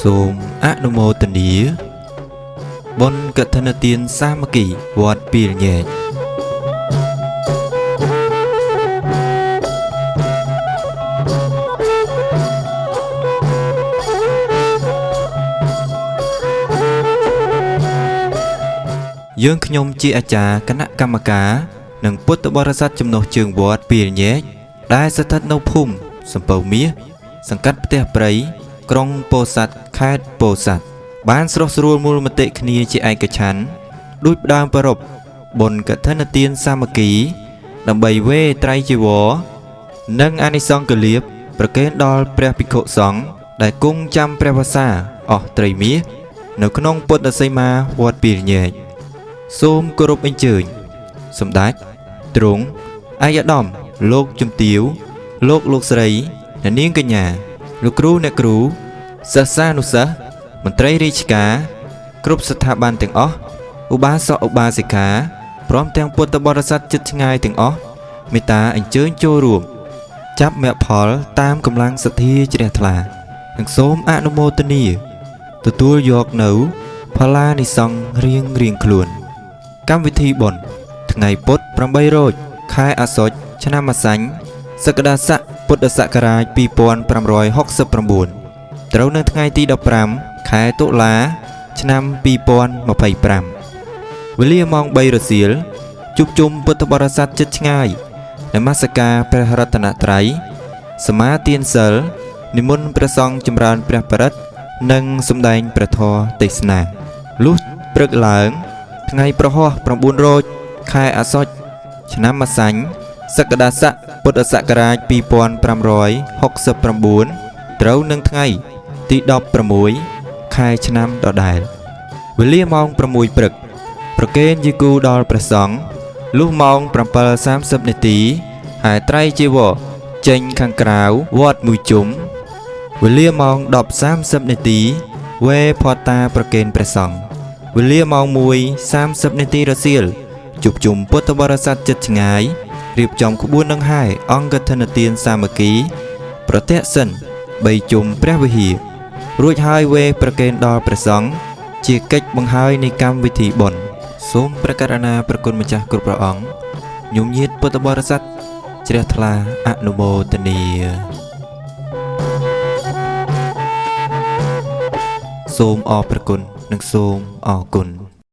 សូមអនុមោទនាបុណ្យកឋិនទានសាមគ្គីវត្តពាលញែកយើងខ្ញុំជាអាចារ្យគណៈកម្មការនិងពុទ្ធបរិស័ទចំណុះជើងវត្តពាលញែកដែលស្ថិតនៅភូមិសំពៅមាសសង្កាត់ផ្ទះព្រៃក្រុងពោធិ៍សាត់ខេត្តពោធិ៍សាត់បានស្រុះស្រួលមូលមតិគ្នាជាឯកច្ឆន្ទដូចផ្ដើមប្រារព្ធបុណ្យកឋិនទានសាមគ្គីដើម្បីវេត្រៃជីវរនិងអានិសង្សលាភប្រគេនដល់ព្រះភិក្ខុសង្ឃដែលគង់ចាំព្រះវស្សាអស់ត្រីមាសនៅក្នុងពុទ្ធសីមាវត្តពាលញែកសូមគោរពអញ្ជើញសម្ដេចទ្រង់ឯកឧត្តមលោកជំទាវលោកលោកស្រីអ្នកនាងកញ្ញាលោកគ្រូអ្នកគ្រូសិស្សានុសិស្សមន្ត្រីរាជការគ្រប់ស្ថាប័នទាំងអស់ឧបាសកឧបាសិកាព្រមទាំងពុទ្ធបរិស័ទជិតឆ្ងាយទាំងអស់មេត្តាអញ្ជើញចូលរួមចាប់មគ្គផលតាមកម្លាំងសទ្ធាជ្រះថ្លានិងសូមអនុមោទនាទទួលយកនៅផល្លានិសង្សរៀងរៀងខ្លួនកម្មវិធីបុណ្យថ្ងៃពុធ8រោចខែអាសត់ឆ្នាំម្សាញ់សកដាស័កពុទ្ធសករាជ2569ត្រូវនៅថ្ងៃទី15ខែតុលាឆ្នាំ2025វេលាម៉ោង3រសៀលជួបជុំពុទ្ធបរិស័ទជិតឆ្ងាយនមស្ការព្រះរតនត្រ័យសមាទានសិលនិមន្តព្រះសង្ឃចម្រើនព្រះបរិត្តនិងសម្ដែងព្រះធម៌ទេសនាលុះព្រឹកឡើងថ្ងៃប្រហោះ9រោចខែអាសត់ឆ្នាំម្សាញ់សកដាស័កពុទ្ធសករាជ2569ត្រូវនឹងថ្ងៃទី16ខែឆ្នាំដដែលវេលាម៉ោង6ព្រឹកប្រគេនយាគូដល់ព្រះសង្ឃលុះម៉ោង7:30នាទីហើយត្រៃជីវរចេញខាងក្រៅវត្តមួយជុំវេលាម៉ោង10:30នាទីវេផតតាប្រគេនព្រះសង្ឃវេលាម៉ោង1:30នាទីរសៀលជួបជុំពុទ្ធបរិស័ទជិតឆ្ងាយរៀបចំក្បួនដង្ហែអង្គកឋិនទានសាមគ្គីប្រតិសិន3ជុំព្រះវិហាររួចហើយវេប្រគេនដល់ព្រះសង្ឃជាកិច្ចបង្ហើយនៃកម្មវិធីបុណ្យសូមព្រះករុណាប្រគុណម្ចាស់គ្រប់ព្រះអង្គញោមញាតពុទ្ធបរិស័ទជ្រះថ្លាអនុមោទនាសូមអរព្រះគុណនិងសូមអរគុណ។